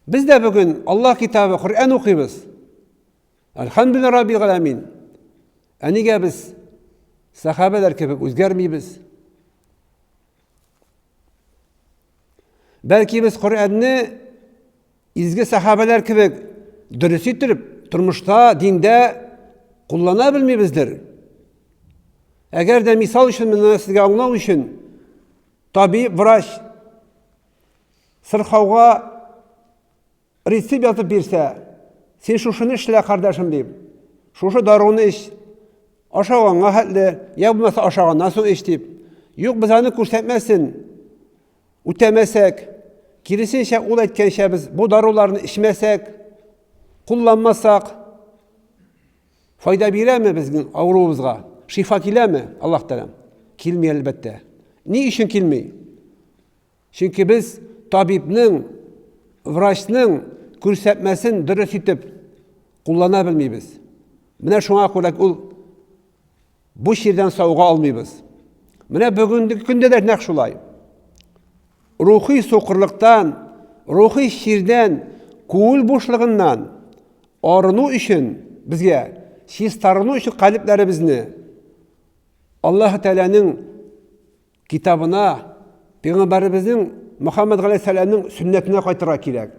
Без дә бүген Аллаһ китабы, Коръән укыйбыз. Әлхәмдүлилләһ Раббил галәмин. Ә нигә без сәхабәләр кебек үзгәрмибез? Бәлки без Коръәнне изге сәхабәләр кебек дөрес иттереп тормышта, диндә куллана белмибездер. Әгәр дә мисал өчен менә сезгә аңлау өчен табиб, врач сырхауга рецепт язып бирсә, син шушыны эшлә, кардәшем, дип, шушы даруны эч, ашаганга хәтле, я булмаса ашаганнан соң эч дип. Юк, без аны күрсәтмәсен, үтәмәсәк, киресенчә ул әйткәнчә без бу даруларны эчмәсәк, кулланмасак, файда бирәме безнең авыруыбызга? Шифа киләме? Аллаһ Тәгалә. Килми, әлбәттә. Ни өчен килми? Чөнки без табибның, врачның күрсәтмәсен дөрес итеп куллана белмибез. Менә шуңа күрә ул бу чирдән савыга алмыйбыз. Менә бүгенге көндә дә нәкъ шулай. Рухи сукырлыктан, рухи чирдән, күңел бушлыгыннан арыну өчен безгә чистарыну өчен калебләребезне Аллаһ Тәгаләнең Китабына, пәйгамбәребезнең Мөхәммәд галәйһиссәламнең сөннәтенә кайтырга кирәк.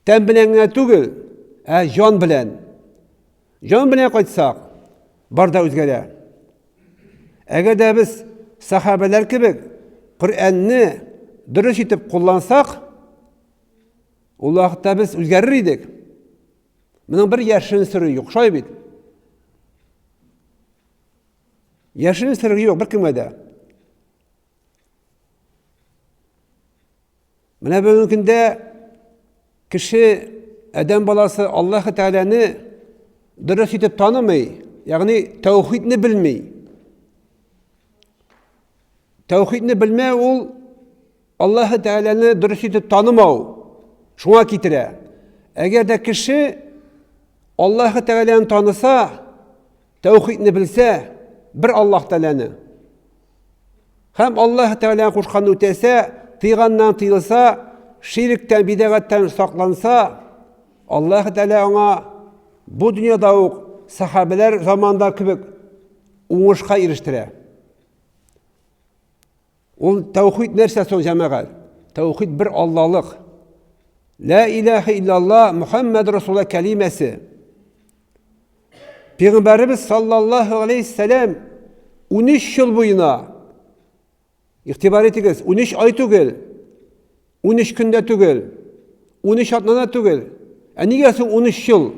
Тән белән генә түгел, ә җан белән. Җан белән кайтсак, бар да үзгәрә. Әгәр дә без сахабәләр кебек Коръәнне дөрес итеп куллансак, ул вакытта без үзгәрер идек. Моның бер яшерен сере юк, шулай бит? Яшерен сере юк беркемгә дә. Менә бүгенге көндә кеше, адәм баласы Аллаһ Тәгаләне дөрес итеп танымый, ягъни тәүхидне белми. Тәүхидне белмәү ул Аллаһ Тәгаләне дөрес итеп танымау шуңа китерә. Әгәр дә кеше Аллаһ Тәгаләне таныса, Тәүхидне белсә, бер Аллаһ Тәгаләне һәм Аллаһ Тәгаләнең кушканны үтәсә, тыйганнан тыелса, ширектән, бидәгатьтән сакланса, Аллаһ Тәгалә аңа бу дөньяда ук сахабәләр заманында кебек уңышка ирештерә. Ул тәүхид нәрсә соң, җәмәгать? Тәүхид бер Аллалык. Ла илаһа иллалла Мухаммад Расулла кәлимәсе. Пәйгамбәребез саллаллаһу алейхи сәлам 13 ел буена игътибар итегез, 13 ай түгел, 13 көндә түгел, 13 атнада түгел. Ә нигә соң 13 ел?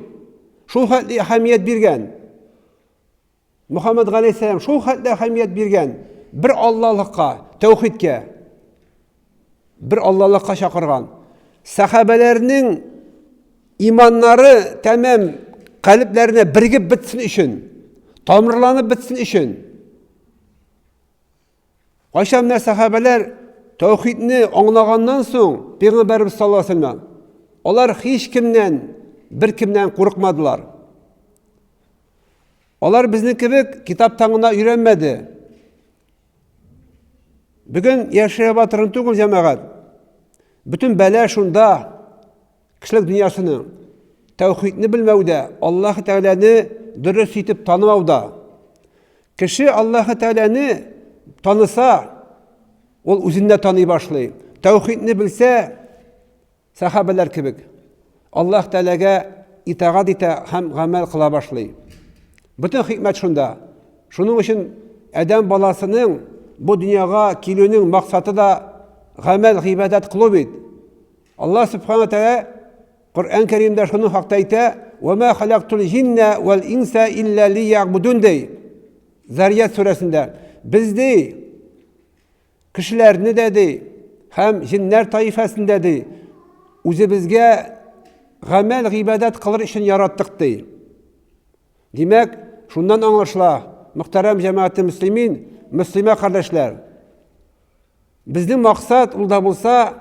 Шул хәтле әһәмият биргән. Мөхәммәд галәйһиссәлам шул хәтле әһәмият биргән бер Аллалыкка, тәүхидкә. Бер Аллалыкка чакырган. Сәхабәләрнең иманнары тәмам калебләренә берегеп бетсен өчен, тамырланып бетсен өчен. Кайчан менә сәхабәләр тәүхидне аңлаганнан соң, Пәйгамбәрбез саллаллаһу алейһи вәсәлләм, алар һич кемнән, бер кемнән курыкмадылар. Алар безнең кебек китаптан гына өйрәнмәде. Бүген яшерә батырын түгел җәмәгать. Бөтен бәла шунда. Кешелек дөньясының тәүхидне белмәүдә, Аллаһ Тәгаләне дөрес итеп танымауда. Кеше Аллаһ Тәгаләне таныса, ул үзен дә таный башлый. Тәүхидне белсә, Сәхабәләр кебек, Аллаһ Тәгаләгә итагать итә һәм гамәл кыла башлый. Бөтен хикмәт шунда. Шуның өчен адәм баласының бу дөньяга килүнең максаты да гамәл, гыйбадәт кылу бит. Аллаһ Субхана Тәгалә Коръән Кәримдә шуның хакта әйтә: "Ва ма халактул җиннә вал инса илля лиябудун" ди. Зарият сүрәсендә. Без ди Кешеләрне дә ди, һәм җеннәр таифәсен дә ди, үзебезгә гамәл гыйбадәт кылыр өчен яраттык ди. Димәк, шуннан аңлашыла, мөхтәрәм җәмәгате мөслимин, мөслимә кардәшләр. Безнең максат ул да булса,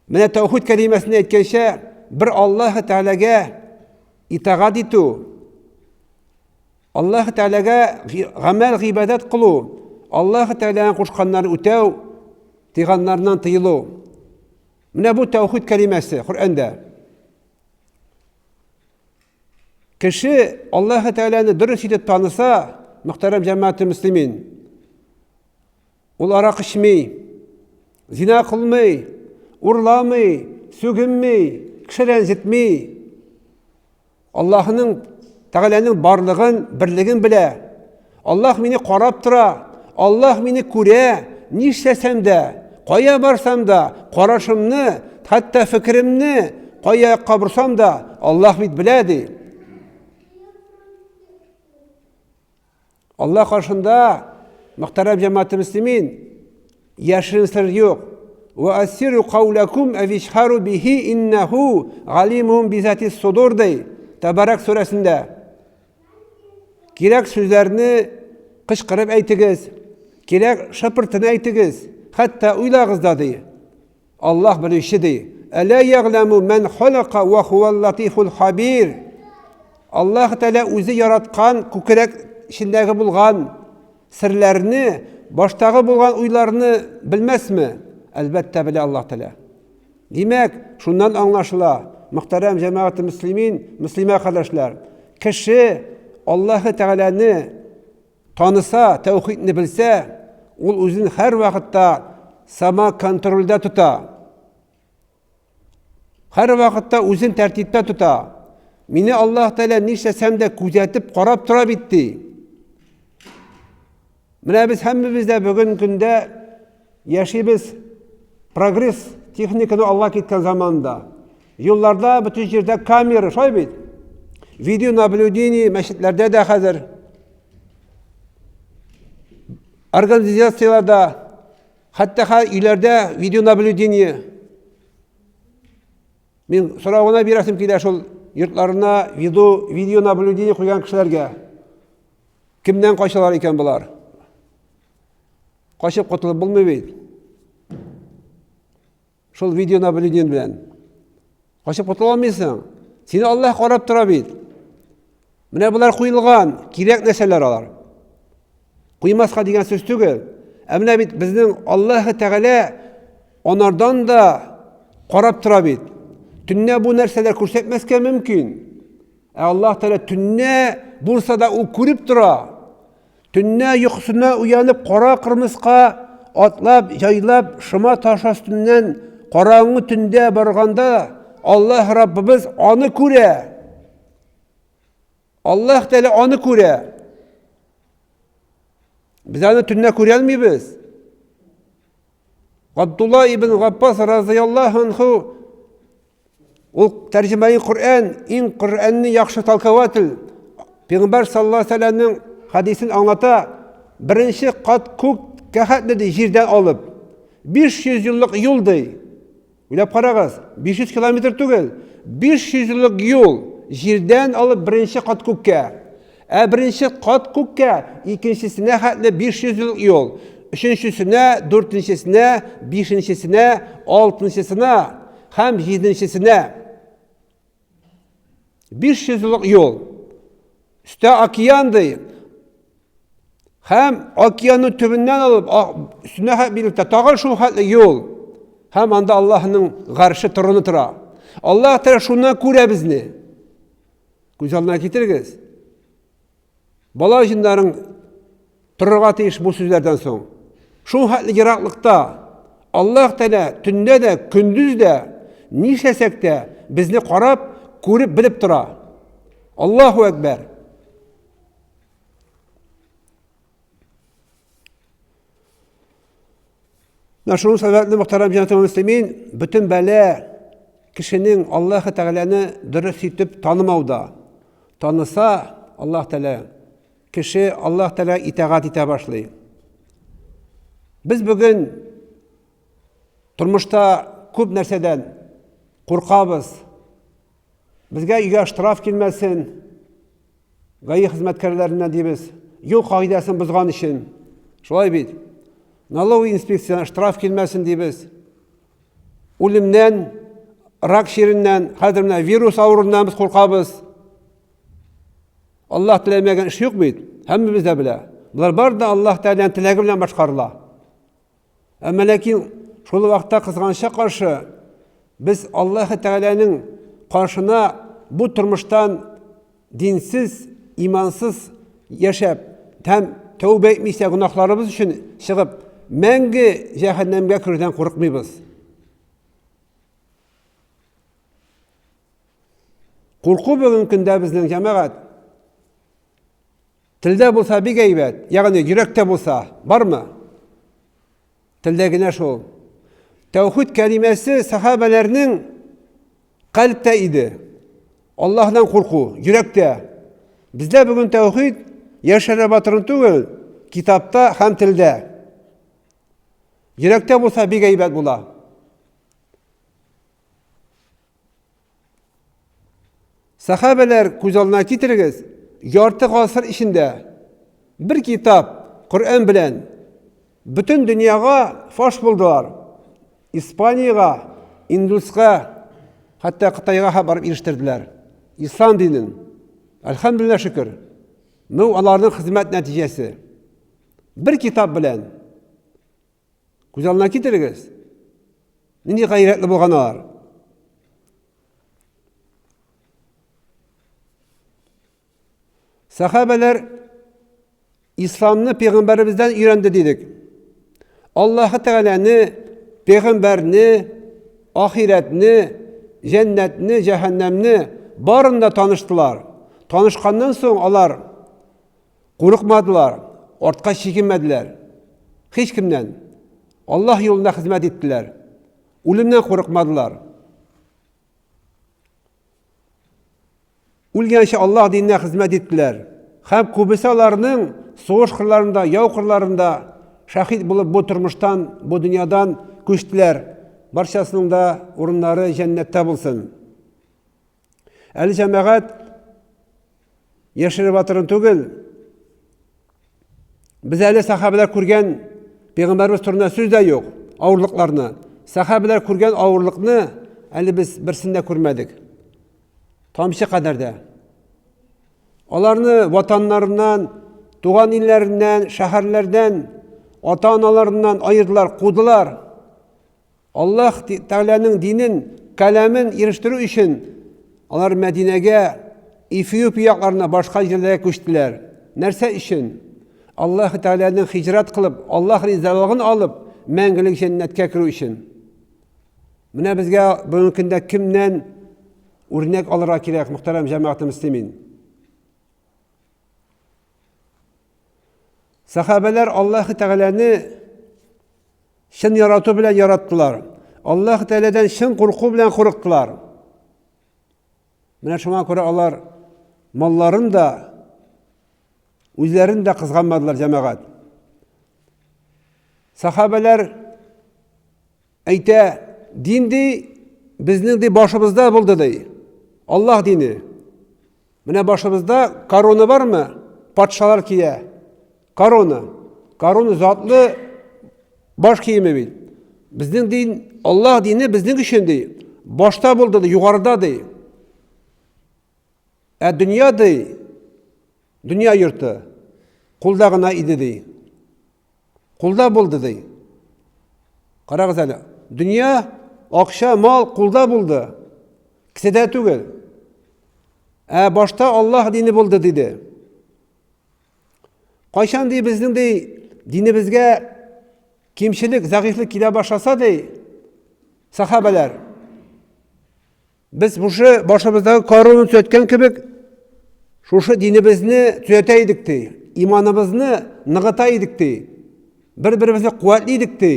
менә тәүхид кәлимәсендә әйткәнчә, бер Аллаһ Тәгаләгә итагать итү, Аллаһ Тәгаләгә гамәл гыйбадәт кылу, Аллаһ Тәгаләнең кушканнарын үтәү, тыйганнарыннан тыелу. Менә бу тәүхид кәлимәсе Коръәндә. Кеше Аллаһы Тәгаләне дөрес итеп таныса, мөхтәрәм җәмәгать мөслимин, ул арак эчми, зина кылмый, урламый, сүгенми, кеше рәнҗетми. Аллаһының Тәгаләнең барлыгын, берлеген белә. Аллаһ мине карап тора, Аллаһ мине күрә, нишләсәм дә, кая барсам да, карашымны, хәтта фикеремне кая якка борсам да, Аллаһ бит белә ди. Аллаһ каршында, мөхтәрәм җәмәгать мөслимин, яшерен сер юк. Ва асиру каулакум авишхару бихи иннаху галимун бизати судур ди. Табарак сүрәсендә. Кирәк сүзләрне кычкырып әйтегез, кирәк шыпыртын әйтегез, хәтта уйлагыз да ди. Аллаһ белүче ди. Әлә ягъләму мән халака ва хувал латифул хабир. Аллаһ Тәгалә үзе яраткан күкрәк эчендәге булган серләрне, баштагы булган уйларны белмәсме? Әлбәттә белә Аллаһ Тәгалә. Димәк, шуннан аңлашыла, мөхтәрәм җәмәгать мөслимин, мөслимә кардәшләр, кеше Аллаһ Тәгаләне Таныса, тәүхидне белсә, ул үзен һәрвакытта самоконтрольдә тота. Һәрвакытта үзен тәртиптә тота. Мине Аллаһ Тәгалә нишләсәм дә күзәтеп, карап тора бит ди. Менә без һәммәбез дә бүген көндә Яшибез прогресс техниканы алга киткән заманда. Юлларда бөтен җирдә камера, шулай бит? Видеонаблюдение мәчетләрдә дә хәзер. Организацияләрдә, хәтта хәзер өйләрдә видеонаблюдение. Мин сорау гына бирәсем килә шул йортларына видео видеонаблюдение куйган кешеләргә. Кемнән качалар икән болар? Качып котылып булмый бит. Шул видеонаблюдение белән. Качып котыла алмыйсың. Сине Аллаһ карап тора бит. Менә болар куелган, кирәк нәрсәләр алар. Куймаска дигән сүз түгел. Ә менә бит безнең Аллаһ Тәгалә анардан да карап тора бит. Төннә бу нәрсәләр күрсәтмәскә мөмкин. Ә Аллаһ Тәгалә төннә булса да ул күреп тора. Төннә йокысыннан уянып, кара кырмыска атлап, җайлап, шома таш астыннан караңгы төндә барганда, Аллаһ Раббыбыз аны күрә. Аллаһ Тәгалә аны күрә. Без аны төнлә күрә алмыйбыз. Габдулла ибн Габбас разыяллаһу анху Ул тәрҗемәи Коръән, иң Коръәнне яхшы толкователь. Пәйгамбәр саллаллаһу алейһи вәсәлләмнең хәдисен аңлата. Беренче кат күк кәхәтле ди җирдән алып. 500 еллык юл ди. Уйлап карагыз, 500 километр түгел, 500 еллык юл җирдән алып беренче кат күккә. Ә беренче кат күккә, икенчесенә хәтле 500 еллык юл. Өченчесенә, дүртенчесенә, бишенчесенә, алтынчысына һәм җиденчесенә 500 еллык юл. Өстә океан ди. Һәм океанның төбеннән алып, өстенә хәтле билектә тагын шул хәтле юл. Һәм анда Аллаһның гарше торыны тора. Аллаһ Тәгалә шуннан күрә безне. Күз алдына китерегез. Бала җеннәрең торырга тиеш бу сүзләрдән соң. Шул хәтле ераклыкта Аллаһ Тәгалә төндә дә, көндез дә нишләсәк тә безне карап, күреп, белеп тора. Аллаһу әкбәр. Менә шуның сәбәпле, мөхтәрәм җәмәгать мөслимин, бөтен бәла кешенең Аллаһ Тәгаләне дөрес итеп танымауда. Таныса Аллаһ Тәгалә, кеше Аллаһ Тәгалә итагать итә башлый. Без бүген тормышта күп нәрсәдән куркабыз. Безгә өйгә штраф килмәсен, ГАИ хезмәткәрләреннән дибез, юл кагыйдәсен бозган өчен. Шулай бит. Налоговый инспекциядән штраф килмәсен дибез. Үлемнән, рак чиреннән, хәзер менә вирус авыруыннан без куркабыз. Аллаһ теләмәгән эш юк бит. Һәммәбез дә белә. Болар бар да Аллаһ Тәгаләнең теләге белән башкарыла. Әмма ләкин шул вакытта кызганычка каршы. Без Аллаһы Тәгаләнең каршына бу тормыштан динсез, имансыз яшәп һәм тәүбә итмичә гөнаһларыбыз өчен чыгып, мәңге җәһәннәмгә керүдән курыкмыйбыз. Курку бүгенге көндә безнең җәмәгать телдә булса бик әйбәт, ягъни йөрәктә булса, бармы? Телдә генә шул. Тәүхид кәлимәсе сахабәләрнең кальбтә иде. Аллаһдан курку, йөрәктә. Бездә бүген тәүхид яшәрә батырын түгел, китапта һәм телдә. Йөрәктә булса бик әйбәт була. Сахабәләр күз алдына китерегез, ярты гасыр эчендә бер китап, Коръән белән бөтен дөньяга фаш булдылар. Испаниягә, Индуска, хәтта Кытайга барып ирештерделәр. Ислам динен. Әлхәмдүлилләһ шөкер. Бу аларның хезмәт нәтиҗәсе. Бер китап белән. Күз алдына китерегез. Нинди гайрәтле булган алар. Сахабәләр исламны пәйгамбәребездән өйрәнде дидек. Аллаһы Тәгаләне, пәйгамбәрне, ахирәтне, җәннәтне, җәһәннәмне барын да таныштылар. Танышканнан соң алар Курыкмадылар, артка чигенмәделәр. Һич кемнән. Аллаһ юлында хезмәт иттеләр. Үлемнән курыкмадылар. Үлгәнче Аллаһ диненә хезмәт иттеләр. Һәм күбесе аларның сугыш кырларында, яу кырларында шәһид булып бу тормыштан, бу дөньядан күчтеләр. Барчасының да урыннары җәннәттә булсын. Әле җәмәгать яшереп атырын түгел. Без әле сахабәләр күргән пәйгамбәрбез турында сүз дә юк, авырлыкларны. Сахабәләр күргән авырлыкны әле без берсен дә күрмәдек. Тамчы кадәр дә. Аларны ватаннарыннан, туган илләреннән, шәһәрләрдән, ата-аналарыннан аердылар, кудылар. Аллаһ Тәгаләнең динен, кәламен ирештерү өчен алар Мәдинәгә, Эфиопия якларына, башка җирләргә күчтеләр. Нәрсә өчен? Аллаһ Тәгаләнең хиҗрат кылып, Аллаһ ризалыгын алып, мәңгелек җәннәткә керү өчен. Менә безгә бүгенге көндә кемнән үрнәк алырга кирәк, мөхтәрәм җәмәгать мөслимин? Сахабәләр Аллаһ Тәгаләне Чын ярату белән яраттылар. Аллаһ Тәгаләдән чын курку белән курыктылар. Менә шуңа күрә алар малларын да, үзләрен дә кызганмадылар җәмәгать. Сахабәләр әйтә, дин ди, безнең ди башыбызда булды ди. Аллаһ дине. Менә башыбызда корона бармы? Патшалар кия. Корона. Корона затлы баш киеме бит. Безнең дин, Аллаһ дине безнең өчен ди. Башта булды ди, югарыда ди. Ә дөнья ди, дөнья йорты кулда гына иде ди. Кулда булды ди. Карагыз әле. Дөнья, акча, мал кулда булды. Кесәдә түгел. Ә башта Аллаһ дине булды диде. Кайчан ди безнең ди динебезгә кимчелек, зәгыйфьлек килә башласа ди, сахабәләр Без шушы башыбыздагы короны төзәткән кебек, шушы динебезне төзәтә идек ди, иманыбызны ныгыта идек ди, бер-беребезне куәтли идек ди,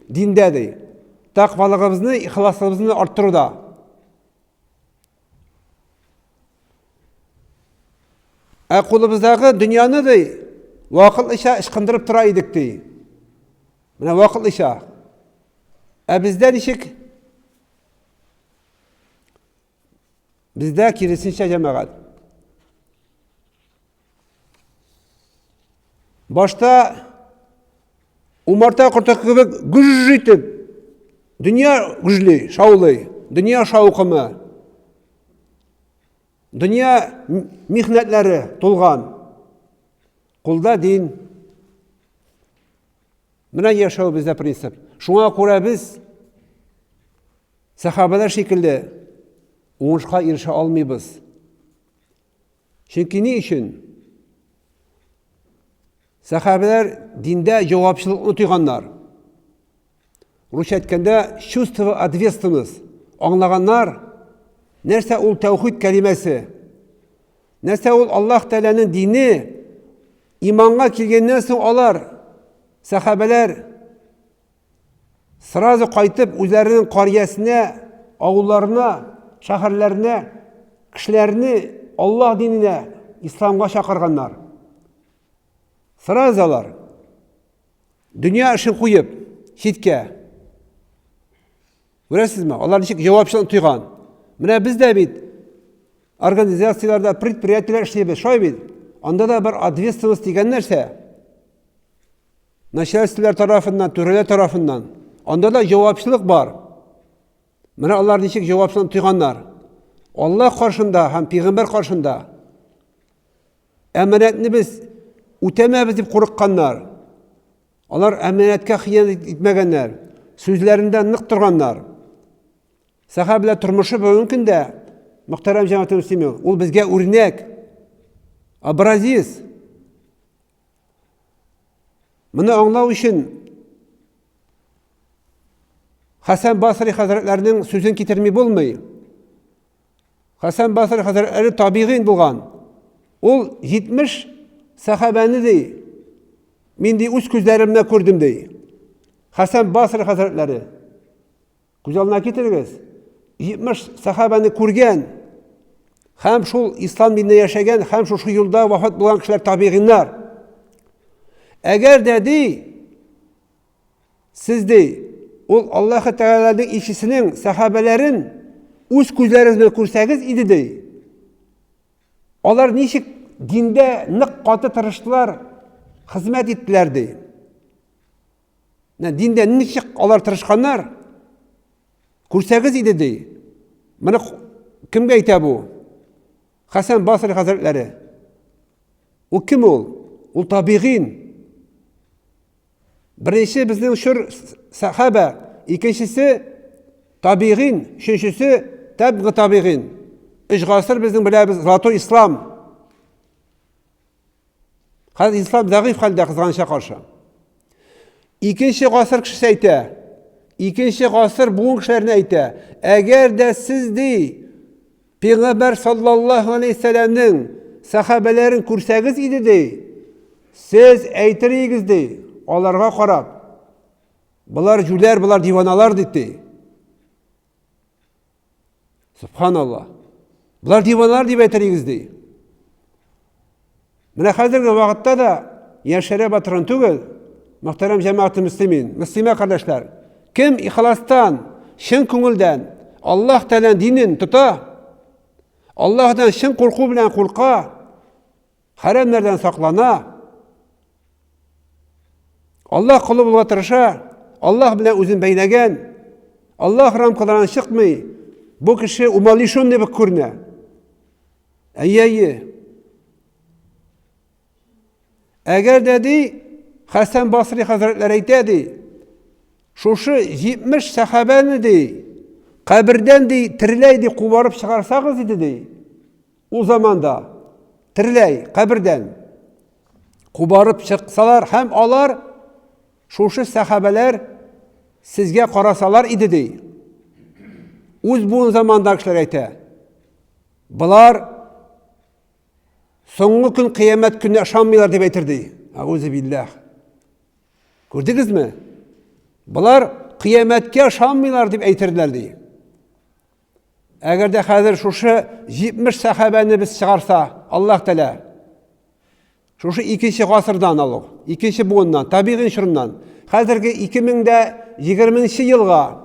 диндә ди. Тәкъвалыгыбызны, ихласлыгыбызны арттыруда. Ә кулыбыздагы дөньяны ди, вакытлыча ычкындырып тора идек ди. Менә вакытлыча. Ә бездә ничек? Бездә киресенчә җәмәгать. Башта умарта корты кебек гүж итеп дөнья гүжли, шаулый, дөнья шаукымы. Дөнья михнәтләре тулган. Кулда дин. Менә яшәү бездә принцип. Шуңа күрә без Сәхабәләр шикелле уңышка ирешә алмыйбыз. Чөнки ни өчен? Сәхабәләр диндә җавапчылыкны тойганнар. Русча әйткәндә, чувство ответственность. Аңлаганнар, нәрсә ул тәүхид кәлимәсе? Нәрсә ул Аллаһ Тәгаләнең дине? Иманга килгәннән соң алар, сәхабәләр, сразу кайтып үзләренең карьясенә, авылларына, шәһәрләренә кешеләрне Аллаһ диненә, исламга чакырганнар. Сразу алар дөнья эшен куеп, читкә. Күрәсезме? Алар ничек җавапчылык тойган. Менә без дә бит организацияләрдә, предприятиеләр эшлибез, шулай бит. Анда да бер ответственность дигән нәрсә. Начальстволар тарафыннан, түрәләр тарафыннан. Анда да җавапчылык бар. Менә алар ничек җавапчылык тойганнар. Аллаһ каршында һәм пәйгамбәр каршында. Әманәтне без үтәмәбез дип курыкканнар. Алар әманәткә хыянәт итмәгәннәр. Сүзләрендә нык торганнар. Сәхабәләр тормышы бүгенге көндә, мөхтәрәм җәмәгать мөслиме, ул безгә үрнәк, образец. Моны аңлау өчен Хәсән Басри хәзрәтләренең сүзен китерми булмый. Хәсән Басри хәзрәтләре табигыйн булган. Ул 70 сәхабәне ди, мин ди үз күзләремне күрдем ди. Хәсән Басри хәзрәтләре. Күз алдына китерегез. 70 сәхабәне күргән һәм шул ислам динендә яшәгән һәм шушы юлда вафат булган кешеләр табигыйннар. Әгәр дә ди, сез ди, ул Аллаһ Тәгаләнең илчесенең сәхабәләрен үз күзләрегез белән күрсәгез иде ди. Алар ничек диндә нык каты тырыштылар, хезмәт иттеләр ди. Менә диндә ничек алар тырышканнар, күрсәгез иде ди. Моны кемгә әйтә бу? Хәсән Басри хәзрәтләре. Ул кем ул? Ул табигин. Беренче безнең чор сахаба, икенчесе табигин, өченчесе тәбгы табигин. Өч гасыр безнең беләбез золотой ислам. Хәзер ислам зәгыйфь хәлдә кызганычка каршы. Икенче гасыр кешесе әйтә, икенче гасыр буын кешеләренә әйтә, әгәр дә сез ди, Пәйгамбәр саллаллаһу алейһи сәламнең сахабәләрен күрсәгез иде ди, сез әйтер идегез ди, аларга карап, болар җүләр, болар диваналар дип ди. Субханалла. Болар диваналар дип әйтер идегез ди. Менә хәзерге вакытта да яшәрә батырган түгел, мөхтәрәм җәмәгать мөслимин, мөслимә кардәшләр. Кем ихластан, чын күңелдән Аллаһ Тәгаләнең динен тота, Аллаһдан чын курку белән курка, хәрәмнәрдән саклана, Аллаһ колы булырга тырыша, Аллаһ белән үзен бәйләгән, Аллаһ рамкаларынан чыкмый. Бу кеше умалишенный бик күренә. Әйе, әйе. Әгәр дә ди, Хәсән Басри хәзрәтләре әйтә ди, шушы 70 сәхабәне ди, кабердән ди, тереләй ди, кубарып чыгарсагыз иде ди. Ул заманда тереләй кабердән кубарып чыксалар һәм алар шушы сәхабәләр сезгә карасалар иде ди. Үз буын заманда кешеләр әйтә. Болар соңгы көн кыямәт көненә ышанмыйлар дип әйтер ди. Әгүзу билләһ. Күрдегезме? Болар кыямәткә ышанмыйлар дип әйтерләр ди. Әгәр дә хәзер шушы 70 сәхабәне без чыгарса, Аллаһ Тәгалә шушы икенче гасырдан алу, икенче буыннан, табигый чорыннан, хәзерге 2020 елга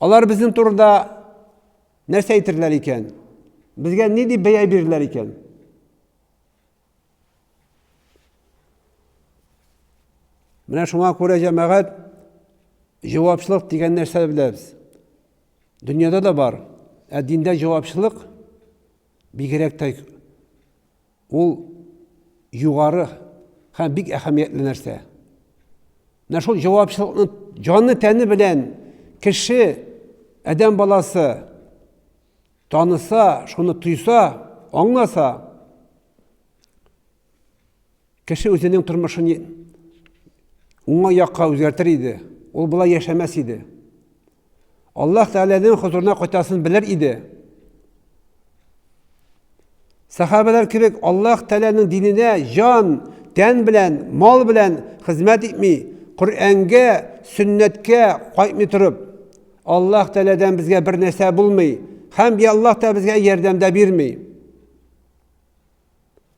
алар безнең турында нәрсә әйтерләр икән? Безгә ни дип бәя бирерләр икән? Менә шуңа күрә җәмәгать җавапчылык дигән нәрсә беләбез. Дөньяда да бар, ә диндә җавапчылык бигрәк тә ул югары һәм бик әһәмиятле нәрсә. Менә шул җавапчылыкны җаны тәне белән кеше адәм баласы таныса, шуны тойса, аңласа, кеше үзенең тормышын уңай якка үзгәртер иде. Ул болай яшәмәс иде. Аллаһ Тәгаләнең хозурына кайтасын белер иде. Сахабалар кебек Аллаһ Тәгаләнең диненә җан, тән белән, мал белән хезмәт итми, Коръәнгә, сөннәткә кайтмый торып, Аллаһ Тәгаләдән безгә бер нәрсә булмый һәм Аллаһ та безгә ярдәм дә бирми.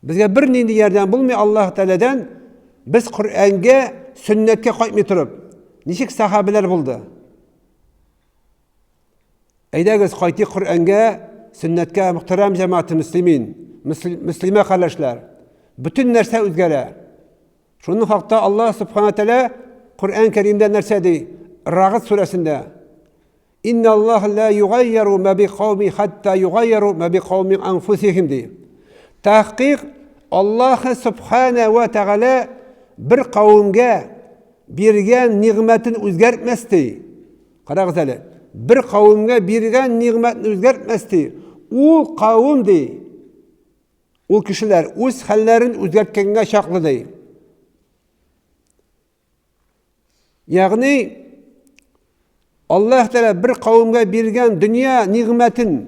Безгә бернинди ярдәм булмый Аллаһ Тәгаләдән, без Коръәнгә, сөннәткә кайтмый торып. Ничек сахабәләр булды? Әйдәгез, кайтыйк Коръәнгә, сөннәткә, мөхтәрәм җәмәгать мөслимин, мөслимә кардәшләр. Бөтен нәрсә үзгәрә. Шуның хакта Аллаһ Субхана Тәгалә Коръән Кәримдә нәрсә ди? Рагд сүрәсендә. Инна Аллаһ ла югайяру ма би кауми хатта югайяру ма би кауми анфусихим ди. Тәхкыйк Аллаһ Субхана ва Тәгалә бер кавемгә биргән нигъмәтен үзгәртмәс ди. Карагыз әле. Бер кавемгә биргән нигъмәтне үзгәртмәс ди. Ул кавем ди. Ул кешеләр үз хәлләрен үзгәрткәнгә чаклы ди. Ягъни Аллаһ Тәгалә бер кавемгә биргән дөнья нигъмәтен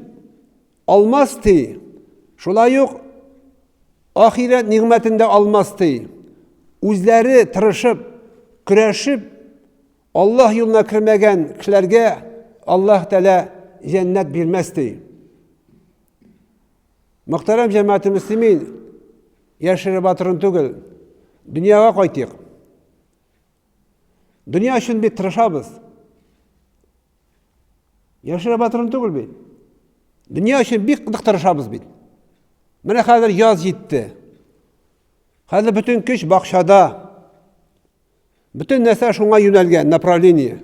алмас ди. Шулай ук ахирәт нигъмәтен дә алмас ди. Үзләре тырышып, көрәшеп Аллаһ юлына кермәгән кешеләргә Аллаһ Тәгалә җәннәт бирмәс ди. Мөхтәрәм җәмәгать мөслимин, яшереп батырын түгел, дөньяга кайтыйк. Дөнья өчен бит тырышабыз. Яшереп батырын түгел бит. Дөнья өчен бик нык тырышабыз бит. Менә хәзер яз җитте. Хәзер бөтен көч бакчада. Бөтен нәрсә шуңа юнәлгән, направление.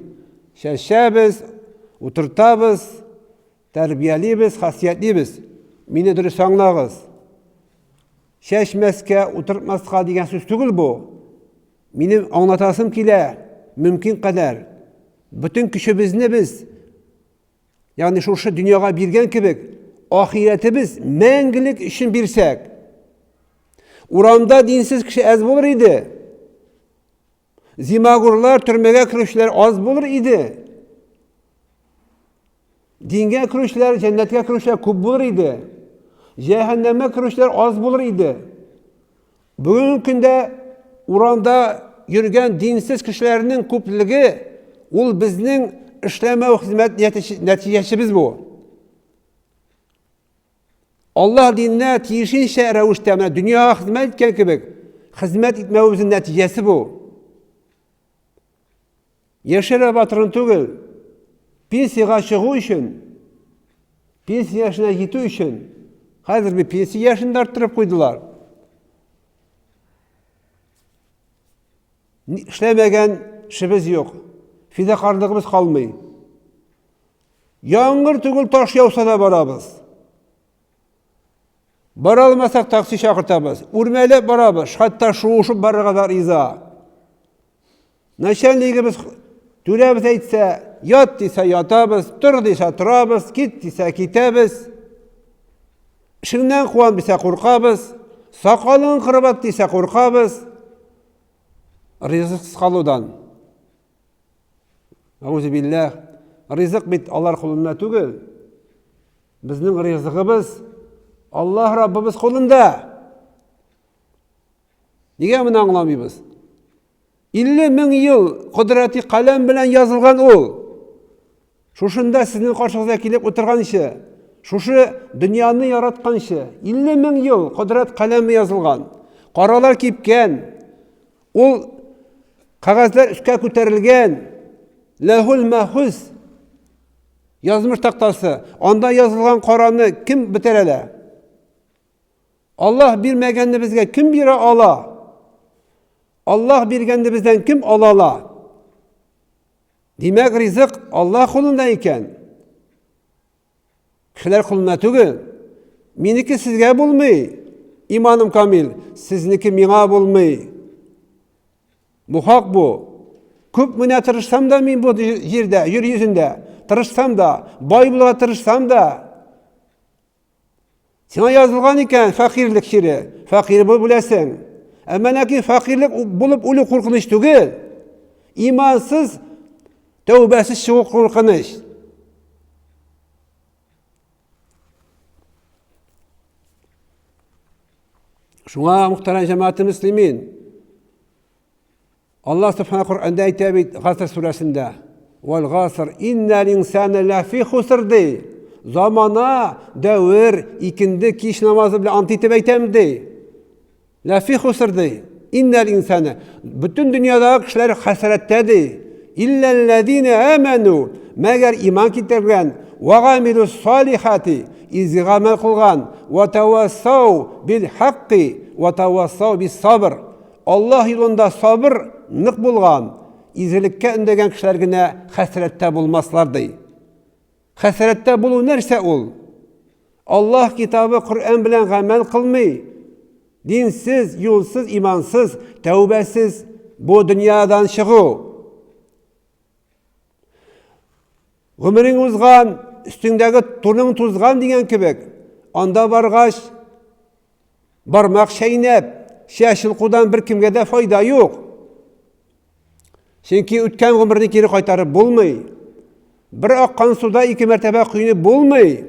Чәчәбез, утыртабыз, тәрбиялибез, хасиятлибез. Мине дөрес аңлагыз. Чәчмәскә, утыртмаска дигән сүз түгел бу. Минем аңлатасым килә, мөмкин кадәр. Бөтен көчебезне без, ягъни шушы дөньяга биргән кебек, ахирәтебез мәңгелек өчен бирсәк, урамда динсез кеше әз булыр иде. Зимагурлар, төрмәгә керүчеләр аз булыр иде. Дингә керүчеләр, җәннәткә керүчеләр күп булыр иде. Җәһәннәмгә керүчеләр аз булыр иде. Бүгенге көндә урамда йөргән динсез кешеләрнең күплеге ул безнең эшләмәү хезмәт нәтиҗәсебез бу. Аллаһ диненә тиешенчә рәвештә менә дөньяга хезмәт иткән кебек хезмәт итмәвебезнең нәтиҗәсе бу. Яшәрә батырын түгел, пенсиягә чыгу өчен, пенсия яшенә җитү өчен, хәзер бит пенсия яшен дә арттырып куйдылар. Эшләмәгән эшебез юк. Фидакарлыгыбыз калмый. Яңгыр түгел, таш яуса да барабыз. Бара алмасак, такси чакыртабыз. Үрмәләп барабыз, хәтта шуышып барырга да риза. Начальнигыбыз түрәбез әйтсә, ят дисә ятабыз, тор дисә торабыз, кит дисә китәбез. Эшеңнән куам дисә куркабыз, сакалың кырып ат дисә куркабыз. Ризыксыз калудан. Әүзүбилләһ. Ризык бит алар кулында түгел. Безнең ризыгыбыз Аллаһ Раббыбыз кулында. Нигә моны аңламыйбыз? 50 мең ел кодрәти каләм белән язылган ул. Шушында сезнең каршыгызга килеп утырганчы, шушы дөньяны яратканчы, 50 мең ел кодрәт каләме язылган. Каралар кипкән. Ул кәгазьләр өскә күтәрелгән. Ләхул мәхуз язмыш тактасы. Анда язылган караны кем бетерә әле? Аллаһ бирмәгәнне безгә кем бирә ала? Аллаһ биргәнне бездән кем ала ала? Димәк, ризык Аллаһ кулында икән. Кешеләр кулында түгел. Минеке сезгә булмый. Иманым камил, сезнеке миңа булмый. Бу хак бу. Күп менә тырышсам да мин бу җирдә, җир йөзендә. тырышсам да, бай булырга тырышсам да, сиңа язылган икән фәкыйрьлек чире, фәкыйрь булып үләсең. Әмма ләкин фәкыйрьлек булып үлү куркыныч түгел. Имансыз, тәүбәсез чыгу куркыныч. Шуңа мөхтәрәм җәмәгате мөслимин, Аллаһ Субхана Коръәндә әйтә бит Гаср сүрәсендә. Вал гаср иннал инсана лафи хуср ди. Замана, дәвер, икенде кич намазы белән ант итеп әйтәм ди. Лафи хуср ди. Иннал инсана. Бөтен дөньядагы кешеләр хәсрәттә ди. Илләлләзина аману. Мәгәр иман китергән, ва гамилус салихати, изге гамәл кылган, ва тавассау бил хакки, ва тавассау бис сабр. Аллаһ юлында сабыр нык булган, изгелеккә өндәгән кешеләр генә хәсрәттә булмаслар ди. Хәсрәттә булу нәрсә ул? Аллаһ китабы Коръән белән гамәл кылмый, динсез, юлсыз, имансыз, тәүбәсез бу дөньядан чыгу. Гомерең узган, өстеңдәге туның тузган дигән кебек, анда баргач, бармак чәйнәп, чәч йолкудан беркемгә дә файда юк. Чөнки үткән гомерне кире кайтарып булмый. Бер аккан суда ике мәртәбә коенып булмый.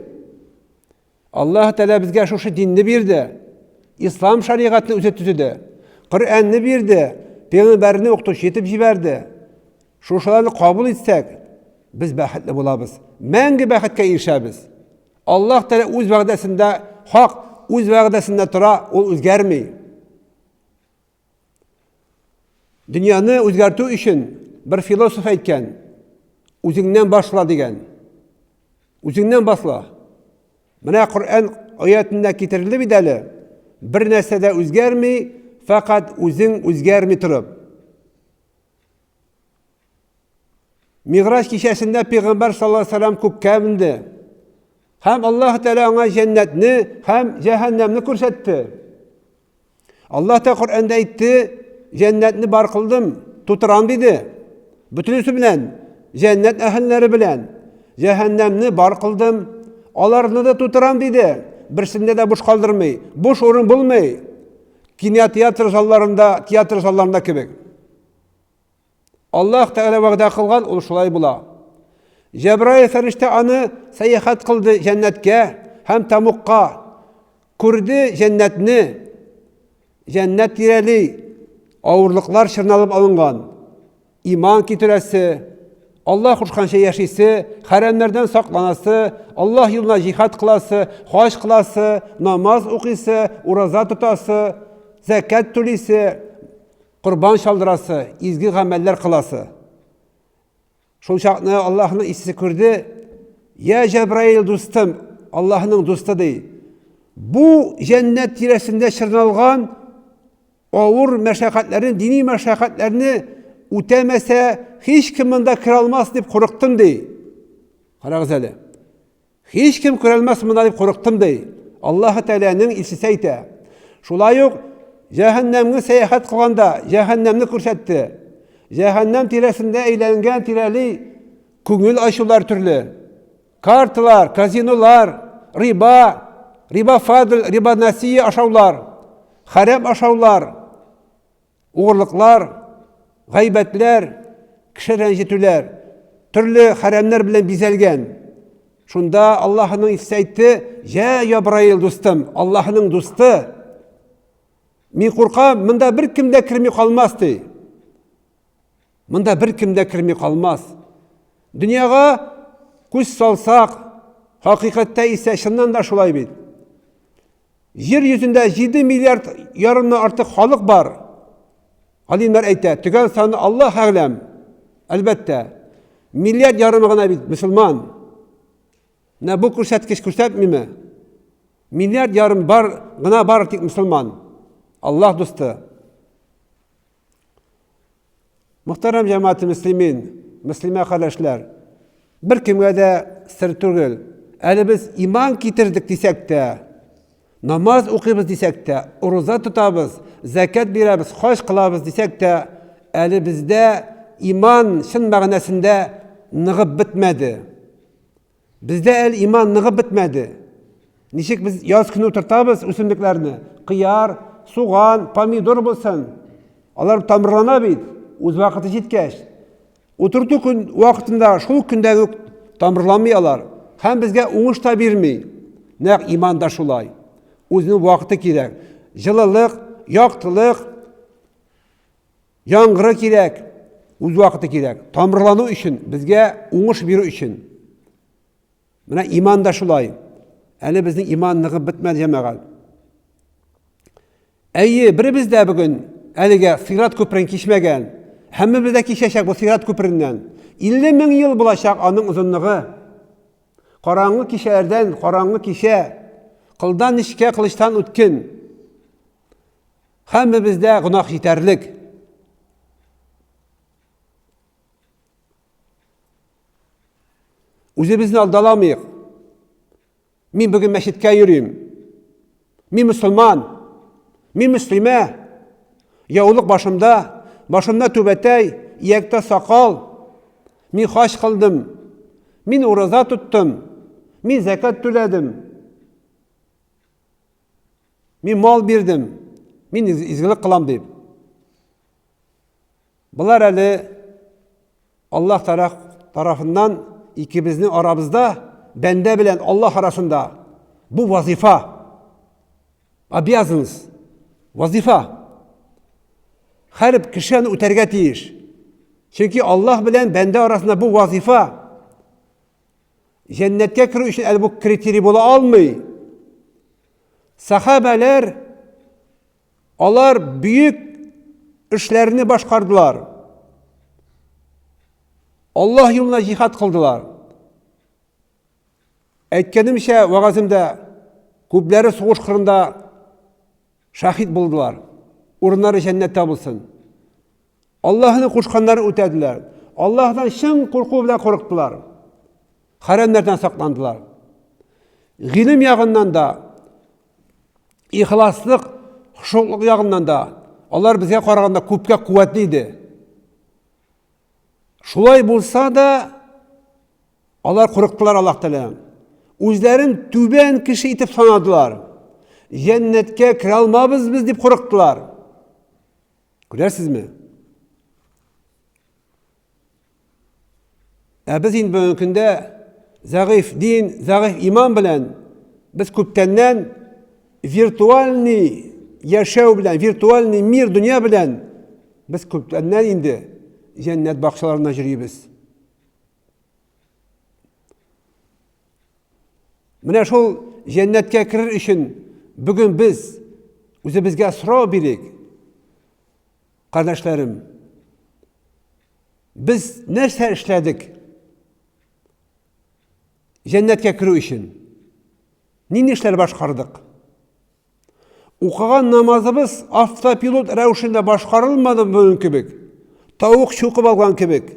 Аллаһ Тәгалә безгә шушы динне бирде. Ислам шәригатьне үзе төзеде. Коръәнне бирде, пәйгамбәрне укытучы итеп җибәрде. Шушыларны кабул итсәк, без бәхетле булабыз. Мәңге бәхеткә ирешәбез. Аллаһ Тәгалә үз вәгъдәсендә хак, үз вәгъдәсендә тора, ул үзгәрми. Дөньяны үзгәртү өчен бер философ әйткән, үзеңнән башла дигән. Үзеңнән башла. Менә Коръән аятында китерелде бит әле. Бер нәрсә дә үзгәрми, фәкать үзең үзгәрми торып. Миграҗ кичәсендә пәйгамбәр саллаллаһу алейһи вәсәлләм күккә менде. Һәм Аллаһ Тәгалә аңа җәннәтне һәм җәһәннәмне күрсәтте. Аллаһ та Коръәндә әйтте, җәннәтне бар кылдым, тутырам диде. Бөтенесе белән, җәннәт әһелләре белән. Җәһәннәмне бар кылдым, аларны да тутырам диде. Берсендә дә буш калдырмый, буш урын булмый. Кинотеатр залларында, театр залларында кебек. Аллаһ Тәгалә вәгъдә кылган, ул шулай була. Җәбраил фәрештә аны сәяхәт кылды җәннәткә һәм тәмукка. Күрде җәннәтне. Җәннәт тирәли авырлыклар чорналып алынган. Иман китерәсе, Аллаһ кушканча яшисе, хәрәмнәрдән сакланасы, Аллаһ юлына җихад кыласы, хаҗ кыласы, намаз укыйсы, ураза тотасы, зәкят түлисе, Корбан чалдырасы, изге гамәлләр кыласы. Шул чакны Аллаһның илчесе күрде, Я Җәбраил дустым, Аллаһның дусты ди. Бу җәннәт тирәсендә чорналган авыр мәшәкатьләрне, дини мәшәкатьләрне үтәмәсә, һичкем монда керә алмас дип курыктым ди. Карагыз әле. Һич кем күрәлмәс монда дип курыктым, ди. Аллаһы Тәгаләнең илчесе әйтә. Шулай ук җәһәннәмгә сәяхәт кылганда җәһәннәмне күрсәтте. Җәһәннәм тирәсендә әйләнгән тирәли күңел ачулар төрле. Карталар, казинолар, риба, риба фадл, риба насия ашаулар, хәрам ашаулар, Угырлыклар, гайбәтләр, кеше рәнҗетүләр, төрле хәрәмнәр белән бизәлгән. Шунда Аллаһының илчесе әйтте, "Җә, Ябраил дустым, Аллаһының дусты. Мин куркам, монда бер кем дә керми калмас, ди. Монда бер кем дә керми калмас. Дөньяга күз салсак, хакыйкатьтә исә чыннан да шулай бит. Җир йөзендә 7 миллиард ярымнан артык халык бар. Галимнәр әйтә, төгәл саны Аллаһ әгъләм. Әлбәттә, миллиард ярымы гына бит мөселман. Менә бу күрсәткеч күрсәтмиме? Миллиард ярым бар гына бар тик мөселман. Аллаһ дусты. Мөхтәрәм җәмәгате мөслимин, мөслимә кардәшләр, бер кемгә дә сер түгел. Әле без иман китердек дисәк тә, намаз укыйбыз дисәк тә, ураза тотабыз, зәкят бирәбез, хаҗ кылабыз дисәк тә, әле бездә иман чын мәгънәсендә ныгып бетмәде. Бездә әле иман ныгып бетмәде. Ничек без яз көне утыртабыз үсемлекләрне? Кыяр, суган, помидор булсын. Алар тамырлана бит, үз вакыты җиткәч. Утырту көн вакытында шул көндәге үк тамырланмый алар. Һәм безгә уңыш та бирми. Нәкъ иман да шулай. Үзенең вакыты кирәк. Җылылык, яктылык, яңгыры кирәк, үз вакыты кирәк. Тамырлану өчен, безгә уңыш бирү өчен. Менә иман да шулай. Әле безнең иман ныгып бетмәде, җәмәгать. Әйе, беребез дә бүген әлегә сират күперен кичмәгән. Һәммәбез дә кичәчәк бу сират күпереннән. 50 мең ел булачак аның озынлыгы. Караңгы кичәләрдән караңгы кичә, кылдан нечкә кылычтан үткен. Һәммәбездә гөнаһ җитәрлек. Үзебезне алдаламыйк. Мин бүген мәчеткә йөрим. Мин мөселман. Мин мөслимә. Яулык башымда, башымда түбәтәй, ияктә сакал. Мин хаҗ кылдым. Мин ураза тоттым. Мин зәкят түләдем. Мин мал бирдем. Мин изгелек кылам дип. Болар әле Аллаһ тарафыннан икебезнең арабызда, бәндә белән Аллаһ арасында бу вазифа, обязанность, вазифа. Һәр кеше аны үтәргә тиеш. Чөнки Аллаһ белән бәндә арасында бу вазифа. Җәннәткә керү өчен әле бу критерий була алмый. Сахабәләр Алар бөек эшләрне башкардылар. Аллаһ юлына җихад кылдылар. Әйткәнемчә, вәгаземдә күпләре сугыш кырында шәһид булдылар. Урыннары җәннәттә булсын. Аллаһның кушканнарын үтәделәр. Аллаһдан чын курку белән курыктылар. Хәрәмнәрдән сакландылар. Гыйлем ягыннан да, ихласлык, шуклык ягыннан да алар безгә караганда күпкә куәтле иде. Шулай булса да, алар курыктылар Аллаһ Тәгаләдән. Үзләрен түбән кеше итеп санадылар. Җәннәткә керә алмабыз без дип курыктылар. Күрәсезме? Ә без инде бүгенге көндә зәгыйф дин, зәгыйф иман белән без күптәннән виртуальный яшәү белән, виртуальный мир, дөнья белән без күптәннән инде җәннәт бакчаларына йөрибез. Менә шул җәннәткә керер өчен бүген без үзебезгә сорау бирик. Кардәшләрем, без нәрсә эшләдек? Җәннәткә керү өчен нинди эшләр башкардык? Укыган намазыбыз автопилот рәвешендә башкарылмады бүген кебек. Тавык чукып алган кебек.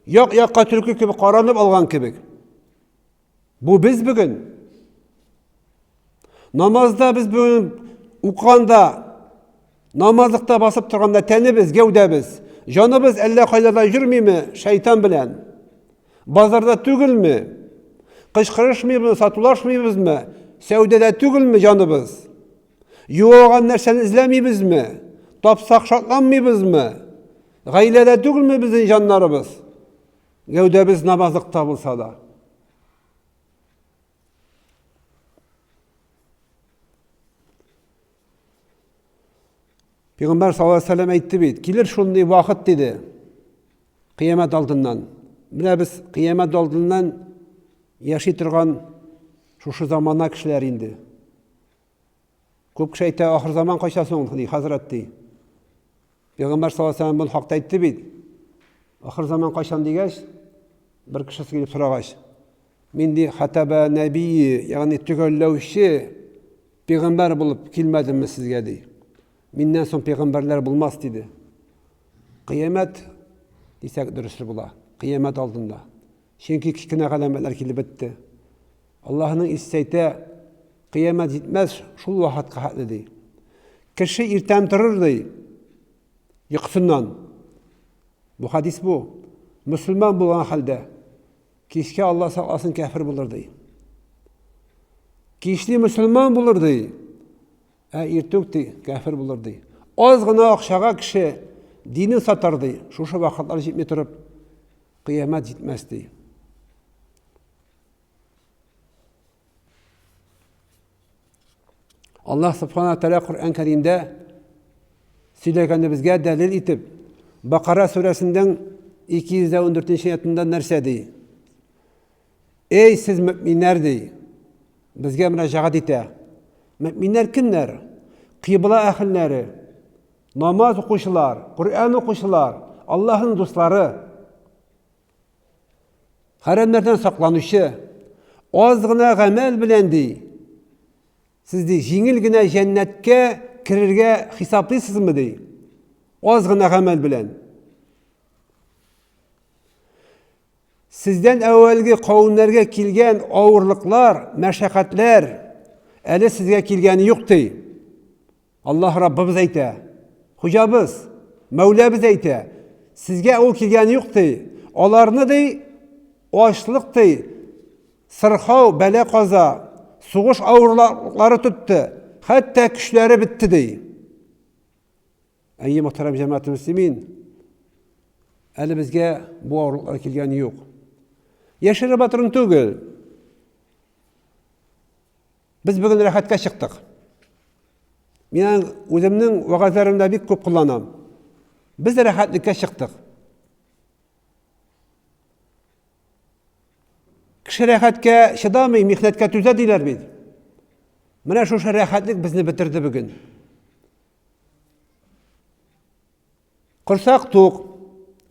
Як-якка төлке кебек каранып алган кебек. Бу без бүген. Намазда без бүген укыганда, намазлыкта басып торганда тәнебез, гәүдәбез, җаныбыз әллә кайларда йөрмиме шайтан белән? Базарда түгелме? Кычкырышмыйбызмы, сатулашмыйбызмы? Сәүдәдә түгелме җаныбыз? Югалган нәрсәне эзләмибезме? Тапсак шатланмыйбызмы? Гаиләдә түгелме безнең җаннарыбыз? Гәүдәбез намазлыкта булса да. Пәйгамбәр саллаллаһу алейһи вәсәлләм әйтте бит, килер шундый вакыт диде. Кыямәт алдыннан. Менә без кыямәт алдыннан яши торган шушы замана кешеләр инде. Күп кеше әйтә, ахыр заман кайчан соң, ди, хәзрәт ди. Пәйгамбәр саллаллаһу алейһи вәсәлләм бу хакта әйтте бит. Ахыр заман кайчан дигәч, бер кеше килеп сорагач, мин ди хатаба нәби, ягъни төгәлләүче пәйгамбәр булып килмәдемме сезгә ди. Миннән соң пәйгамбәрләр булмас диде. Кыямәт дисәк дөресе була. Кыямәт алдында. Чөнки кечкенә галәмәтләр килеп бетте. Аллаһының илчесе әйтә, кыямәт җитмәс шул вакытка хәтле ди. Кеше иртән торыр ди, йокысыннан. Бу хадис бу. Мөселман булган хәлдә. Кичкә Алла сакласын кәфер булыр ди. Кичли мөселман булыр ди. Ә иртүк ди, кәфер булыр ди. Аз гына акчага кеше динен сатар ди. Шушы вакытлар җитми торып, кыямәт җитмәс ди. Аллаһ Субхана Тәгалә Коръән Кәримдә сөйләгәнебезгә дәлил итеп, Бакара сүрәсенең 214 аятында нәрсә ди? Эй, сез мөминнәр ди. Безгә мөрәҗәгать итә. Мөминнәр кемнәр? Кыйбла әһелләре, намаз укучылар, Коръән укучылар, Аллаһның дуслары. Хәрәмнәрдән сакланучы, аз гына гамәл белән ди, сез ди, җиңел генә җәннәткә керергә хисаплыйсызмы ди? Аз гына гамәл белән. Сездән әүвәлге кавемнәргә килгән авырлыклар, мәшәкатьләр әле сезгә килгәне юк ди. Аллаһ Раббыбыз әйтә, Хуҗабыз, Мәүләбез әйтә, сезгә ул килгәне юк ди. Аларны ди, ачлык ди, сырхау, бәла-каза, сугыш авырлыклары тотты, хәтта көчләре бетте ди. Әйе, мөхтәрәм җәмәгать мөслимин, әле безгә бу авырлыклар килгәне юк. Яшереп батырын түгел. Без бүген рәхәткә чыктык. Мин үземнең вәгазьләремдә бик күп кулланам. Без рәхәтлеккә чыктык. Кеше рәхәткә чыдамый, михнәткә түзә диләр бит. Менә шушы рәхәтлек безне бетерде бүген. Корсак тук,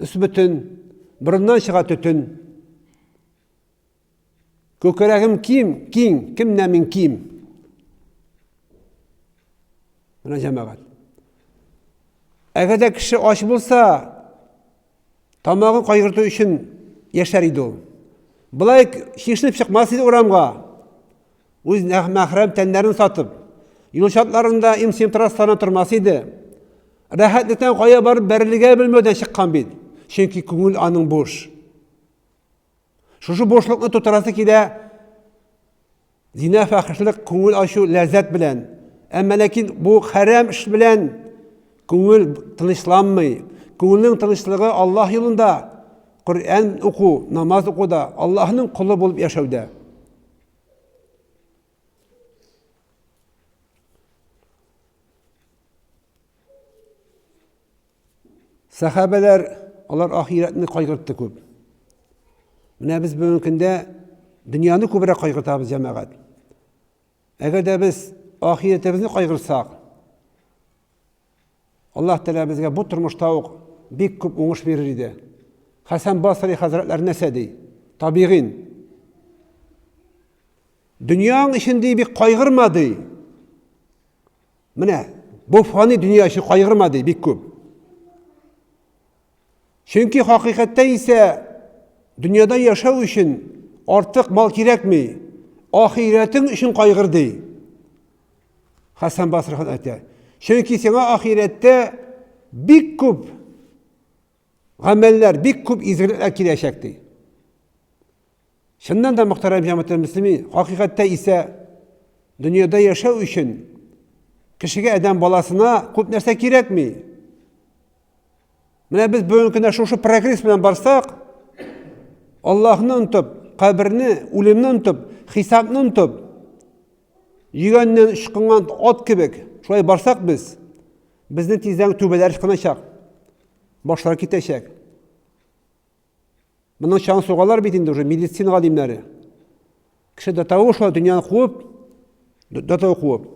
өс бөтен, борыннан чыга төтен. Күкрәгем ким, киң, кемнән мин ким? Менә җәмәгать. Әгәр дә кеше ач булса, тамагын кайгырту өчен яшәр иде ул. Былай чишенеп чыкмас иде урамга. Үз мәхрәм тәннәрен сатып, юл чатларында имсим трассаларына тормас иде. Рәхәтлектән кая барып бәрелергә белмәүдән чыккан бит. Чөнки күңел аның буш. Шушы бушлыкны тутырасы килә зина фәхишлек, күңел ачу, ләззәт белән. Әмма ләкин бу хәрәм эш белән күңел тынычланмый. Күңелнең тынычлыгы Аллаһ юлында, Коръән уку, намаз укуда, Аллаһның колы булып яшәүдә. Сәхабәләр, алар ахирәтне кайгыртты күп. Менә без бүгенге көндә дөньяны күбрәк кайгыртабыз, җәмәгать. Әгәр дә без ахирәтебезне кайгыртсак, Аллаһ Тәгалә безгә бу тормышта ук бик күп уңыш бирер иде. Хәсән Басри хәзрәтләре нәрсә ди? Табигин. Дөньяң өчен ди бик кайгырма ди. Менә бу фани дөнья өчен кайгырма ди бик күп. Чөнки хакыйкатьтә исә дөньяда яшәү өчен артык мал кирәкми. Ахирәтең өчен кайгыр ди. Хәсән Басри әйтә. Чөнки сиңа ахирәттә бик күп гамәлләр, бик күп изгелекләр киләчәк ди. Чыннан да, мөхтәрәм җәмәгать мөслимин, хакыйкатьтә исә дөньяда яшәү өчен кешегә, адәм баласына күп нәрсә кирәкми. Менә без бүгенге көндә шушы прогресс белән барсак, Аллаһны онытып, каберне, үлемне онытып, хисапны онытып, йөгәннән ычкынган ат кебек, шулай барсак без, безнең тиздән түбәләр ычкыначак, башлар китәчәк. Моның чаң сугалар бит инде уже медицина галимнәре. Кеше до того шулай дөньяны куып, до того куып.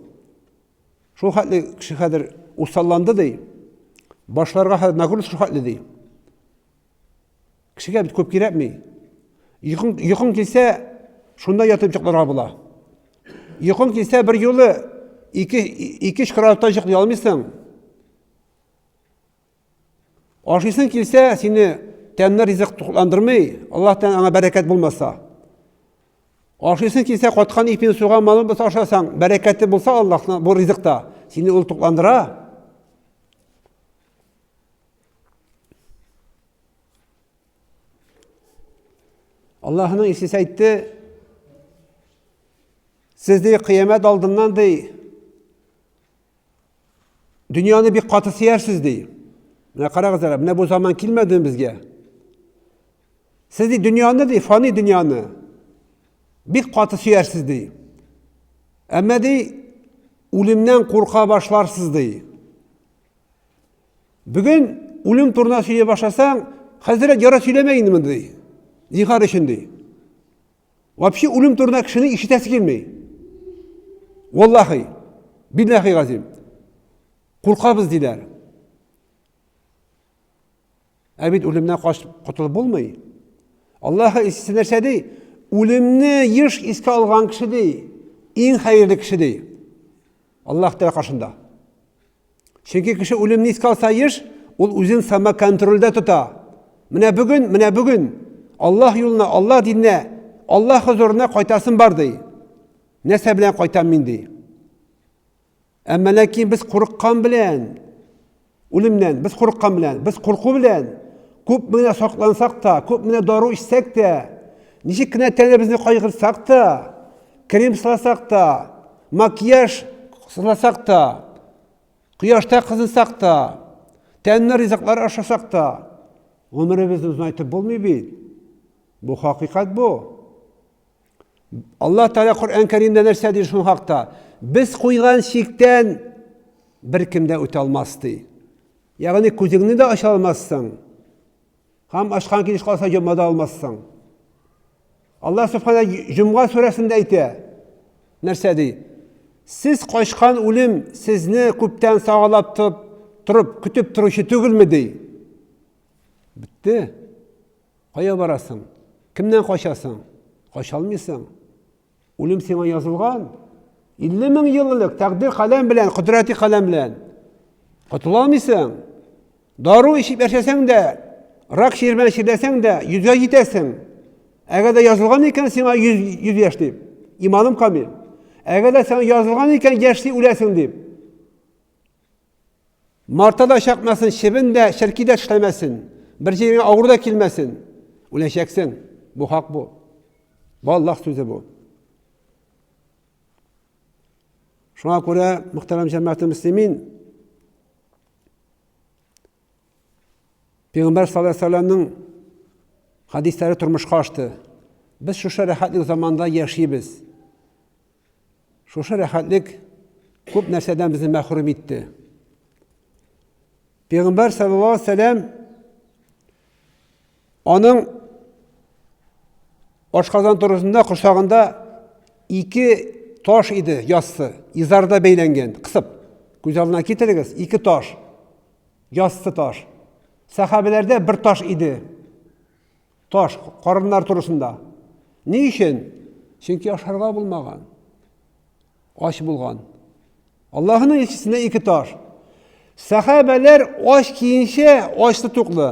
Шул хәтле кеше хәзер усалланды ди. Башларга хәзер нагрузка шул хәтле ди. Кешегә бит күп кирәкми. Йокың, йокың килсә, шунда ятып йокларга була. Йокың килсә, бер юлы ике, ике кроватьта йоклый алмыйсың. Ашыйсың килсә, сине тәмле ризык тукландырмый, Аллаһтан аңа бәрәкәт булмаса. Ашыйсың килсә, каткан ипине суга манып булса ашасаң, бәрәкәте булса Аллаһның бу ризыкта, сине ул тукландыра. Аллаһының илчесе әйтте, сез ди кыямәт алдыннан ди дөньяны бик каты сөярсез ди. Менә карагыз әле, менә бу заман килмәдеме безгә? Сез ди дөньяны ди, фани дөньяны бик каты сөярсез ди. Әмма ди үлемнән курка башларсыз ди. Бүген үлем турында сөйли башласаң, хәзрәт яра сөйләмә инде мондый. Зинһар өчен ди. Вообще үлем турында кешенең ишетәсе килми. Валлахи, биллахи газим. Куркабыз диләр. Ә бит үлемнән качып котылып булмый. Аллаһ илчесе нәрсә ди? Үлемне еш искә алган кеше ди, иң хәерле кеше ди. Аллаһ Тәгалә каршында. Чөнки кеше үлемне искә алса еш, ул үзен самоконтрольдә тота. Менә бүген, менә бүген Аллаһ юлына, Аллаһ диненә, Аллаһ хозурына кайтасым бар ди. Нәрсә белән кайтам мин ди. Әмма ләкин без курыккан белән, үлемнән, без курыккан белән, без курку белән күп менә саклансак та, күп менә дару эчсәк тә, ничек кенә тәнебезне кайгыртсак та, крем сыласак та, макияж сыласак та, кояшта кызынсак та, тәмле ризыклар ашасак та, гомеребезне озынайтып булмый бит. Бу хакыйкать бу. Аллаһ Тәгалә Коръән Кәримдә нәрсә ди шул хакта? Без куйган чиктән беркем дә үтә алмас ди. Ягъни күзеңне дә ача алмассың. Һәм ачкан килеш калса йома да алмассың. Аллаһ Субхана Җомга сүрәсендә әйтә. Нәрсә ди? Сез качкан үлем сезне күптән сагалап торып, көтеп торучы түгелме ди? Бетте. Кая барасың? Кемнән качасың? Кача алмыйсың. Үлем сиңа язылган. 50 мең ел элек тәкъдир каләм белән, кодрәти каләм белән. Котыла алмыйсың. Дару эчеп яшәсәң дә, рак чире белән чирләсәң дә, йөзгә җитәсең. Әгәр дә язылган икән сиңа 100, 100 яшь дип, иманым камил. Әгәр дә сиңа язылган икән яшьли үләсең дип. Марта да чакмасын, чебен дә, черки дә тешләмәсен. Бер җиреңә авыр да килмәсен. Үләчәксең. Бу хак бу. Бу Аллаһ сүзе бу. Шуңа күрә, мөхтәрәм җәмәгать мөслимин, Пәйгамбәр саллаллаһу алейһи вәсәлләмнең хәдисләре тормышка ашты. Без шушы рәхәтлек заманда яшибез. Шушы рәхәтлек күп нәрсәдән безне мәхрүм итте. Пәйгамбәр саллаллаһу алейһи вәсәлләм аның ашказан турысында корсагында ике таш иде, яссы, изарда бәйләнгән, кысып. Күз алдына китерегез, ике таш, яссы таш. Сәхабәләрдә бер таш иде. Таш, карыннар турысында. Ни өчен? Чөнки ашарга булмаган. Ач булган. Аллаһының илчесенә ике таш. Сәхабәләр ач киенчә, ачлы туклы.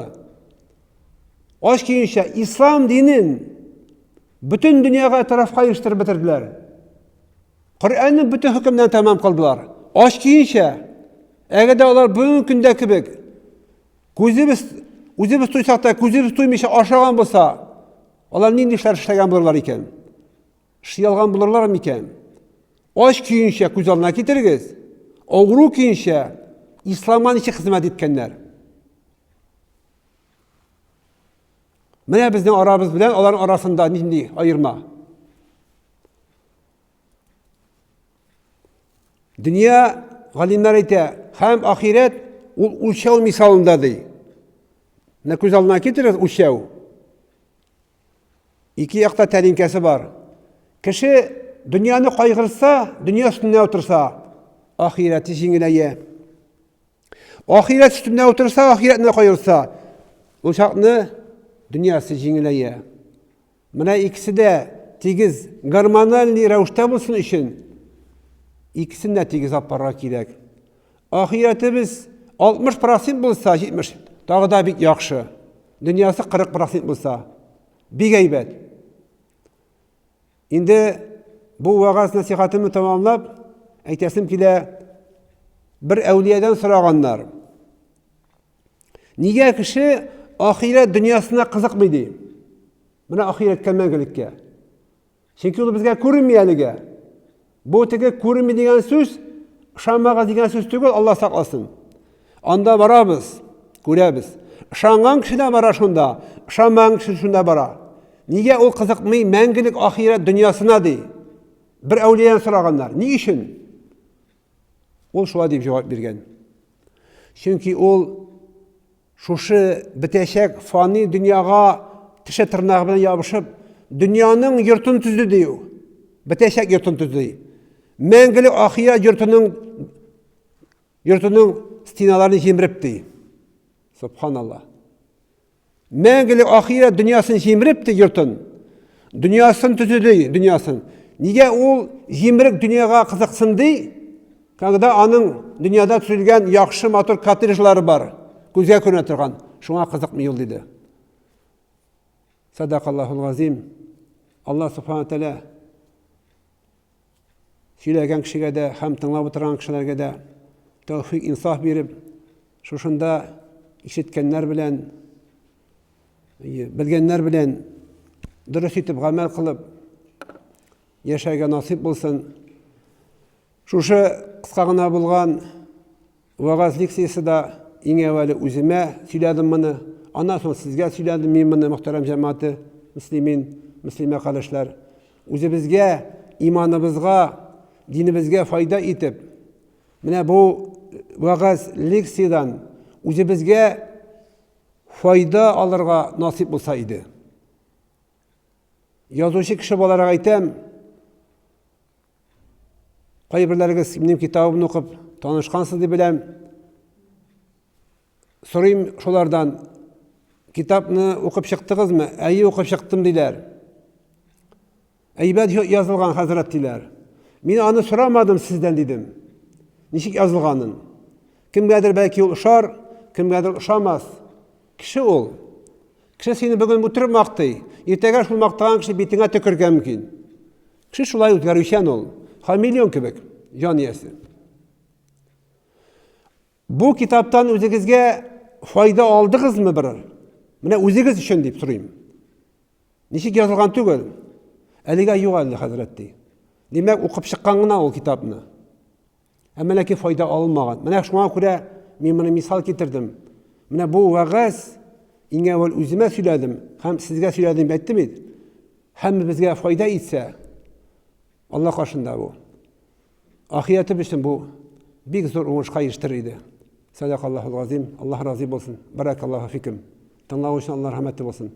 Ач киенчә ислам динен бөтен дөньяга тарафка ирештереп бетерделәр. Коръәннең бөтен хөкемнәрен тәмам кылдылар. Ач киенчә, әгәр дә алар бүгенге көндә кебек Күзебез, үзебез туйсак та, күзебез туймыйча ашаган булса, алар нинди эшләр эшләгән булырлар икән? Эшли алган булырлар микән? Ач көенчә күз алдына китерегез. Авыру көенчә исламга ничек хезмәт иткәннәр? Менә безнең арабыз белән аларның арасында нинди аерма? Дөнья галимнәр әйтә, һәм ахирәт ул үлчәү мисалында ди. Менә күз алдына китерегез үлчәү. Ике якта тәлинкәсе бар. Кеше дөньяны кайгырса, дөнья өстендә утырса, ахирәте җиңеләя. Ахирәт өстендә утырса, ахирәтне кайгырса, ул чакны дөньясы җиңеләя. Менә икесе дә тигез гормональный рәвештә булсын өчен икесен дә тигез алып барырга кирәк. Ахирәтебез 60% булса, 70, тагы да бик яхшы. Дөньясы 40% булса, бик әйбәт. Инде бу вәгазь нәсихәтемне тәмамлап, әйтәсем килә, бер әүлиядән сораганнар. Нигә кеше ахирәт дөньясына кызыкмый ди? Менә ахирәткә мәңгелеккә. Чөнки ул безгә күренми әлегә. Бу теге күренми дигән сүз, ышанмагыз дигән сүз түгел, Алла сакласын. Анда барабыз, күрәбез. Ышанган кеше дә бара шунда, ышанмаган кеше шунда бара. Нигә ул кызыкмый мәңгелек ахирәт дөньясына ди? Бер әүлиядан сораганнар. Ни өчен? Ул шулай дип җавап биргән. Чөнки ул шушы бетәчәк фани дөньяга теше тырнагы белән ябышып, дөньяның йортын төзде ди ул. Бетәчәк йортын төзде. Мәңгелек ахирәт йортының йортының стеналарын җимереп ди. Субханалла. Мәңгелек ахирәт дөньясын җимереп тә йортын. Дөньясын төзеде, дөньясын. Нигә ул җимерек дөньяга кызыксын ди? Когда аның дөньяда төзелгән яхшы матур коттеджлары бар, күзгә күренә торган. Шуңа кызыкмый ул диде. Садакаллахул газим. Аллаһ субхана тәгалә Сөйләгән кешегә дә һәм тыңлап утырган кешеләргә дә тәүфик, инсаф биреп, шушында ишеткәннәр белән, белгәннәр белән дөрес итеп гамәл кылып яшәргә насыйп булсын. Шушы кыска гына булган Вәгазь лекциясе дә иң әүвәле үземә сөйләдем моны, аннан соң сезгә сөйләдем мин моны, мөхтәрәм җәмәгате, мөслимин, мөслимә кардәшләр. Үзебезгә, иманыбызга, динебезгә файда итеп, менә бу вәгазь лекциядән үзебезгә файда алырга насыйп булса иде. Язучы кеше буларак әйтәм, Кайберләрегез минем китабымны укып танышкансыз дип беләм. Сорыйм шулардан, китапны укып чыктыгызмы? Әйе, укып чыктым диләр. Әйбәт язылган хәзрәт диләр. Мин аны сорамадым сездән дидем. Ничек язылганын. Кемгәдер бәлки ул ошар, кемгәдер ошамас. Кеше ул. Кеше сине бүген үтереп мактый, иртәгә шул мактаган кеше битеңә төкергә мөмкин. Кеше шулай үзгәрүчән ул. Хамелеон кебек, җан иясе. Бу китаптан үзегезгә файда алдыгызмы берәр? Менә үзегез өчен дип сорыйм. Ничек язылган түгел? Әлегә юк әле, хәзрәт ди. Димәк, укып чыккан гына ул китапны. Әмма ләкин файда алынмаган. Менә шуңа күрә мин моны мисал китердем. Менә бу вәгазь иң әүвәл үземә сөйләдем һәм сезгә сөйләдем дип әйттем бит. Һәммәбезгә файда итсә, Алла каршында бу. Ахирәте өчен бу бик зур уңышка ирештерер иде. Садакаллахул газим. Аллаһ разый булсын. Баракаллаху фикум. Тыңлау өчен Аллаһ рәхмәте булсын.